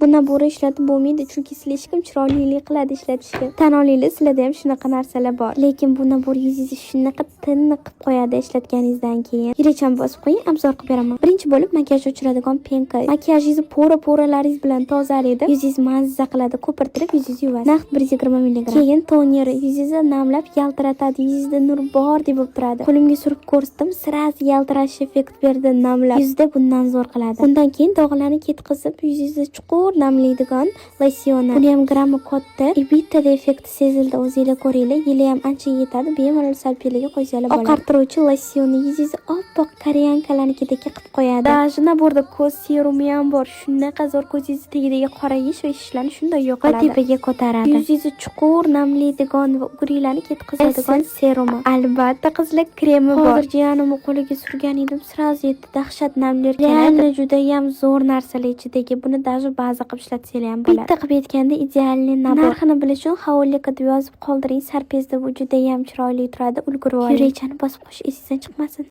Bu набор ni ishlatib bo'lmaydi, chunki слишком chiroylilik qiladi ishlatishga. Tan olinglar, sizlarda ham shunaqa narsalar bor. Lekin bu набор yuzingizni shunaqa tiniq qilib qo'yadi ishlatganingizdan keyin. Yurakchani bosib qo'ying, обзор qilib beraman. Birinchi bo'lib makiyaj o'chiradigan пенка. Makiyajingizni пора-пора laringiz bilan tozalaydi. Yuzingiz mazza qiladi, ko'pirtirib yuzingizni yuvasiz. Naqd 120 mg. Keyin toner yuzingizni namlab yaltiratadi. Yuzingizda nur bordek bo'lib turadi. Qo'limga surib ko'rsatdim, сразу yaltirash effekt berdi namlab. Yuzda bundan zo'r qiladi. Undan keyin dog'larni ketkazib, yuzingizni chuqur namlaydigan losyoni. Buni ham grammi katta. И bittada effekti sezildi, o'zinglar ko'ringlar. Yili ham ancha yetadi, bemalol salpeliga qo'ysanglar bo'ladi. Oqartiruvchi losyoni yuzingizni oppoq кореянка larnikidek qilib qo'yadi. Даже набор da ko'z serumi ham bor. Shunaqa zo'r, ko'zingizni tagidagi qorayish va shishlarni shunday yo'q qiladi. Va tepaga ko'taradi. Yuzingizni chuqur namlaydigan va угри larni ketkazadigan serumi. Albatta, qizlar, kremi bor. Hozir jiyanimni qo'liga surgan edim, сразу yetti dahshat namlar keladi. Реально judayam zo'r narsalar ichidagi. Buni даже baza qilib ishlatsanglar ham bo'ladi. Bitta qilib aytganda, идеальный набор. Narxini bilish uchun Haolika deb yozib qoldiring. Sarpezda bu judayam chiroyli turadi. Ulgurib oling. Yurakchani bosib qo'yish esingizdan chiqmasin.